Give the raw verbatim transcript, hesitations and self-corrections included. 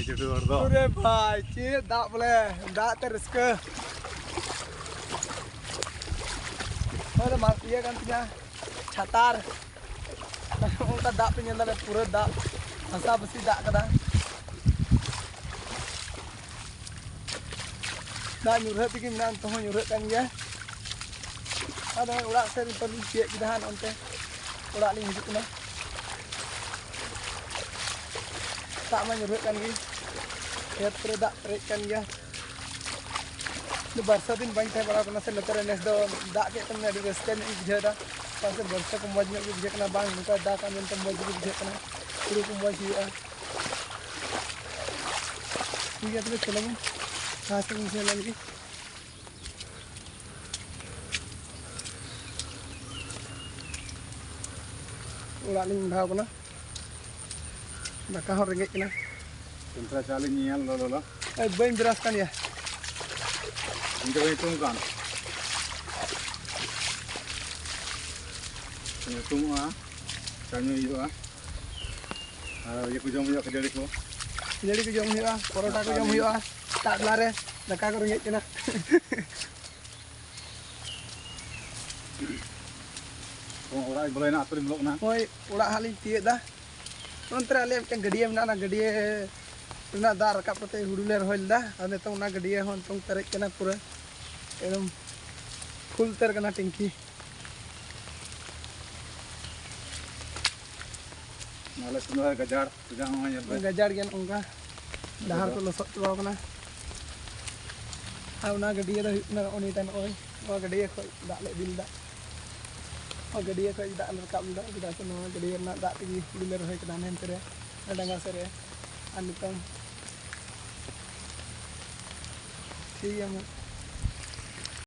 ᱡᱩᱴᱩᱵᱟᱨ ᱫᱚ᱾ ᱟᱨᱮ ᱵᱷᱟᱭ, ᱪᱮᱫ ᱫᱟᱜ ᱵᱚᱞᱮ, ᱫᱟᱜ ᱛᱮ ᱨᱟᱹᱥᱠᱟᱹ᱾ ᱦᱳᱭ ᱨᱮ, ᱢᱟ ᱤᱭᱟᱹ ᱠᱟᱱ ᱛᱤᱧᱟ, ᱪᱷᱟᱛᱟᱨ᱾ ᱚᱱᱠᱟ ᱫᱟᱜ ᱯᱮ ᱧᱮᱞ ᱫᱟᱲᱮᱭᱟᱜᱼᱟ, ᱯᱩᱨᱟᱹ ᱫᱟᱜ ᱵᱷᱟᱥᱟ ᱵᱷᱟᱥᱤ ᱫᱟᱜ ᱠᱟᱫᱟ᱾ ᱫᱟᱜ ᱧᱩᱨᱦᱟᱹᱜ ᱛᱮᱜᱮ ᱢᱮᱱᱟᱜᱼᱟ, ᱱᱤᱛᱚᱜ ᱦᱚᱸ ᱧᱩᱨᱦᱟᱹᱜ ᱠᱟᱱ ᱜᱮᱭᱟ᱾ ᱟᱫᱚ ᱚᱲᱟᱜ ᱥᱮᱫ ᱱᱤᱛᱚᱜ ᱞᱤᱧ ᱛᱤᱭᱳᱜ ᱠᱮᱫᱟ ᱦᱟᱸᱜ, ᱱᱚᱱᱛᱮ ᱚᱲᱟᱜ ᱞᱤᱧ ᱦᱤᱡᱩᱜ ᱠᱟᱱᱟ᱾ ᱫᱟᱜ ᱢᱟ ᱧᱩᱨᱦᱟᱹᱜ ᱠᱟᱱ ᱜᱮ, ᱠᱷᱮᱛ ᱠᱚᱨᱮ ᱫᱟᱜ ᱯᱮᱨᱮᱡ ᱠᱟᱱ ᱜᱮᱭᱟ᱾ ᱵᱟᱨᱥᱟ ᱫᱤᱱ ᱵᱟᱹᱧ ᱛᱟᱦᱮᱸ ᱵᱟᱲᱟ ᱠᱟᱱᱟ ᱥᱮ ᱱᱚᱛᱮ ᱨᱮ, ᱱᱮᱥ ᱫᱚ ᱫᱟᱜ ᱠᱮᱫ ᱛᱮ ᱟᱹᱰᱤ ᱨᱟᱹᱥᱠᱟᱹ ᱧᱚᱜ ᱤᱧ ᱵᱩᱡᱷᱟᱹᱣ ᱮᱫᱟ᱾ ᱪᱮᱫᱟᱜ ᱥᱮ ᱵᱟᱹᱨᱥᱟᱹ ᱠᱚ ᱢᱚᱡᱽ ᱧᱚᱜ ᱜᱮ ᱵᱩᱡᱷᱟᱹᱜ ᱠᱟᱱᱟ, ᱵᱟᱝ ᱱᱚᱝᱠᱟ ᱫᱟᱜ ᱢᱮᱱᱛᱮ ᱢᱚᱡᱽ ᱜᱮ ᱵᱩᱡᱷᱟᱹᱜ ᱠᱟᱱᱟ, ᱦᱩᱲᱩ ᱠᱚ ᱢᱚᱡᱽ ᱦᱩᱭᱩᱜᱼᱟ᱾ ᱴᱷᱤᱠ ᱜᱮᱭᱟ, ᱛᱚᱵᱮ ᱪᱚᱞᱚ ᱵᱚᱱ ᱜᱷᱟᱥ ᱥᱮᱫ ᱵᱚᱱ ᱥᱮᱱ ᱞᱮᱱ ᱜᱮ᱾ ᱚᱲᱟᱜ ᱞᱤᱧ ᱢᱚᱦᱰᱟᱣ ᱠᱟᱱᱟ, ᱫᱟᱠᱟ ᱦᱚᱸ ᱨᱮᱸᱜᱮᱡ ᱠᱟᱱᱟ᱾ ᱥᱮᱸᱫᱽᱨᱟ ᱪᱟᱞᱤᱧ ᱧᱮᱞ ᱞᱚᱞᱚ ᱞᱚ᱾ ᱮᱭ, ᱵᱟᱹᱧ ᱵᱨᱟᱥ ᱠᱟᱱ ᱜᱮᱭᱟ᱾ ᱤᱧ ᱫᱚ ᱵᱟᱹᱧ ᱦᱩᱛᱩᱢ ᱠᱟᱱ᱾ ᱦᱩᱛᱩᱢᱚᱜᱼᱟ, ᱪᱟ ᱧᱩ ᱦᱩᱭᱩᱜᱼᱟ, ᱟᱨ ᱤᱭᱟᱹ ᱠᱚ ᱡᱚᱢ ᱦᱩᱭᱩᱜᱼᱟ, ᱠᱷᱟᱹᱡᱟᱹᱲᱤ ᱠᱚ᱾ ᱠᱷᱟᱹᱡᱟᱹᱲᱤ ᱠᱚ ᱡᱚᱢ ᱦᱩᱭᱩᱜᱼᱟ, ᱯᱚᱨᱚᱴᱟ ᱠᱚ ᱡᱚᱢ ᱦᱩᱭᱩᱜᱼᱟ᱾ ᱥᱮᱛᱟᱜ ᱵᱮᱞᱟ ᱨᱮ ᱫᱟᱠᱟ ᱠᱚ ᱨᱮᱸᱜᱮᱡ ᱠᱟᱱᱟ᱾ ᱚᱲᱟᱜ ᱤᱧ ᱵᱚᱞᱚᱭᱮᱱᱟ, ᱟᱹᱛᱩ ᱨᱤᱧ ᱵᱚᱞᱚᱜ ᱠᱟᱱᱟ᱾ ᱦᱳᱭ, ᱚᱲᱟᱜ ᱦᱟᱸᱜ ᱞᱤᱧ ᱛᱤᱭᱳᱜ ᱮᱫᱟ᱾ ᱱᱚᱱᱛᱮ ᱨᱮ ᱟᱞᱮᱭᱟᱜ ᱢᱤᱫᱴᱮᱱ ᱜᱟᱹᱰᱭᱟᱹ ᱢᱮᱱᱟᱜᱼᱟ, ᱚᱱᱟ ᱜᱟᱹᱰᱭᱟᱹ ᱨᱮᱱᱟᱜ ᱫᱟᱜ ᱨᱟᱠᱟᱵ ᱠᱟᱛᱮ ᱦᱩᱲᱩ ᱞᱮ ᱨᱚᱦᱚᱭ ᱞᱮᱫᱟ᱾ ᱟᱨ ᱱᱤᱛᱚᱝ ᱚᱱᱟ ᱜᱟᱹᱰᱭᱟᱹ ᱦᱚᱸ ᱱᱤᱛᱚᱝ ᱯᱮᱨᱮᱡ ᱠᱟᱱᱟ, ᱯᱩᱨᱟᱹ ᱮᱠᱫᱚᱢ ᱯᱷᱩᱞ ᱩᱛᱟᱹᱨ ᱠᱟᱱᱟ ᱴᱮᱝᱠᱤ᱾ ᱟᱞᱮ ᱥᱮᱱ ᱫᱚ ᱜᱟᱡᱟᱲ, ᱥᱚᱡᱟ ᱦᱚᱸ ᱧᱮᱞ ᱯᱮ᱾ ᱜᱟᱡᱟᱲ ᱜᱮ ᱱᱚᱝᱠᱟ, ᱰᱟᱦᱟᱨ ᱠᱚ ᱞᱚᱥᱚᱫ ᱪᱟᱵᱟᱣ ᱠᱟᱱᱟ᱾ ᱟᱨ ᱚᱱᱟ ᱜᱟᱹᱰᱭᱟᱹ ᱫᱚ ᱦᱩᱭᱩᱜ ᱠᱟᱱᱟ ᱱᱚᱜᱼᱚ ᱱᱤᱭᱟᱹ ᱛᱟᱭ, ᱱᱚᱜᱼᱚᱭ ᱱᱚᱣᱟ ᱜᱟᱹᱰᱭᱟᱹ ᱠᱷᱚᱡ ᱫᱟᱜ ᱞᱮ ᱤᱫᱤ ᱞᱮᱫᱟ᱾ ᱱᱚᱣᱟ ᱜᱟᱹᱰᱭᱟᱹ ᱠᱷᱚᱡ ᱫᱟᱜ ᱞᱮ ᱨᱟᱠᱟᱵ ᱞᱮᱫᱟ, ᱪᱮᱫᱟᱜ ᱥᱮ ᱱᱚᱣᱟ ᱜᱟᱹᱰᱭᱟᱹ ᱨᱮᱱᱟᱜ ᱫᱟᱜ ᱛᱮᱜᱮ ᱦᱩᱲᱩ ᱞᱮ ᱨᱚᱦᱚᱭ ᱠᱮᱫᱟ ᱦᱟᱱᱮ ᱦᱟᱱᱛᱮ ᱨᱮ, ᱚᱱᱟ ᱰᱟᱸᱜᱟ ᱥᱮᱫ ᱨᱮ᱾ ᱟᱨ ᱱᱤᱛᱚᱝ ᱴᱷᱤᱠ ᱜᱮᱭᱟ, ᱢᱟ᱾